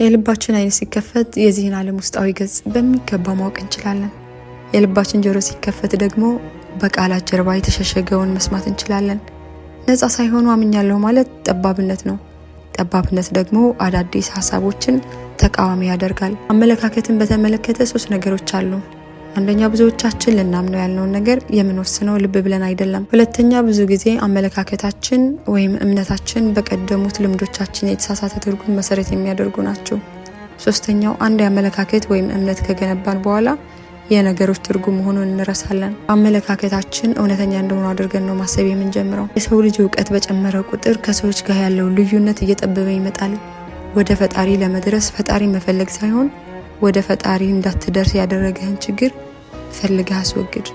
የልባችን ዓይን ሲከፈት የዚህን ዓለም ውስጣዊ ገጽ በሚገባ ማወቅ እንችላለን። የልባችን ጆሮ ሲከፈት ደግሞ በቃላት ጀርባ የተሸሸገውን መስማት እንችላለን። ነፃ ሳይሆኑ አምኛለሁ ማለት ጠባብነት ነው። ጠባብነት ደግሞ አዳዲስ ሀሳቦችን ተቃዋሚ ያደርጋል። አመለካከትን በተመለከተ ሶስት ነገሮች አሉ። አንደኛ፣ ብዙዎቻችን ልናምነው ያልነውን ነገር የምንወስነው ልብ ብለን አይደለም። ሁለተኛ፣ ብዙ ጊዜ አመለካከታችን ወይም እምነታችን በቀደሙት ልምዶቻችን የተሳሳተ ትርጉም መሰረት የሚያደርጉ ናቸው። ሶስተኛው፣ አንድ የአመለካከት ወይም እምነት ከገነባን በኋላ የነገሮች ትርጉም መሆኑን እንረሳለን። አመለካከታችን እውነተኛ እንደሆኑ አድርገን ነው ማሰብ የምንጀምረው። የሰው ልጅ እውቀት በጨመረ ቁጥር ከሰዎች ጋር ያለው ልዩነት እየጠበበ ይመጣል። ወደ ፈጣሪ ለመድረስ ፈጣሪ መፈለግ ሳይሆን ወደ ፈጣሪ እንዳትደርስ ያደረገህን ችግር ፈልገህ አስወግድ።